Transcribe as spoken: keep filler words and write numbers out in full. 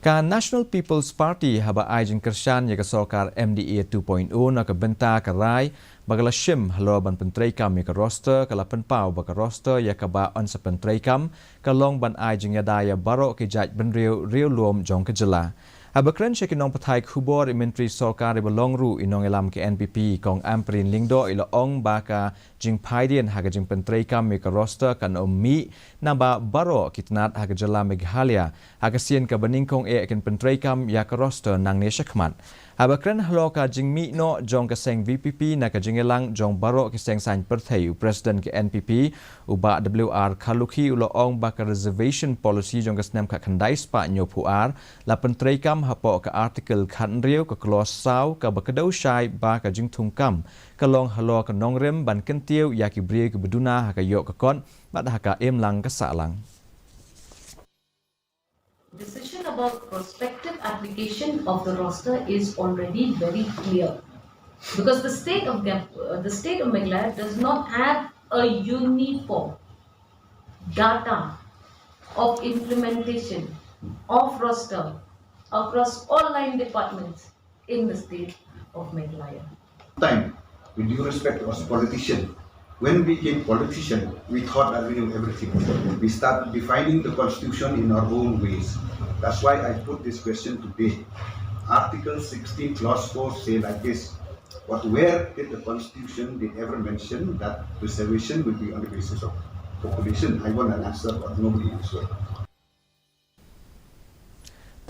Ka National People's Party haba ai jingkyrshan ïa ka sorkar M D A two point oh na ka bynta ka rai ba ka la shim halor ban pyntreikam ïa ka roster, ka la pynpaw ba ka roster ïa kaba yn sa pyntreikam ka long ban ai jingïada ïa baroh ki jaitbynriew riewlum jong ka jylla. Haba kren sha ki nongpathai khubor i Myntri Sorkar iba long ruh i nongïalam ka N P P, Kong Ampareen Lyngdoh, i la ong ba ka jingphaidien ha ka jingpyntreikam ïa ka roster kan ym mih naba baroh ki tnat ha ka jylla Meghalaya ha ka sien kaba nyngkong eh kin pyntreikam ïa ka roster nangne shakhmat. Haba kren halor ka jingmih noh jong ka seng V P P na ka jingïalang jong baroh ki seng saiñ pyrthei, u President ka N P P, u Bah W R Kharlukhi, u la ong ba ka reservation policy jong ka snem khatkhyndai spah hynñiewphew ar la pyntreikam hapoh ka Article khathynriew, ka clause saw, kaba kdew shai ba ka jingthungkam ka long halor ka nongrim ban kyntiew ïa ki briew kiba duna ha ka ïoh ka kot bad ha ka imlang ka sahlang. Decision about prospective application of the roster is already very clear, because the state of Gam- uh, the state of Meghalaya does not have a uniform data of implementation of roster across all line departments in the state of Meghalaya. Time, with due respect, was politician. When we became politician, we thought that we knew everything. We started defining the constitution in our own ways. That's why I put this question today. Article sixteen, clause four say like this. But where did the constitution did ever mention that reservation will be on the basis of population? I want an answer, but nobody answered.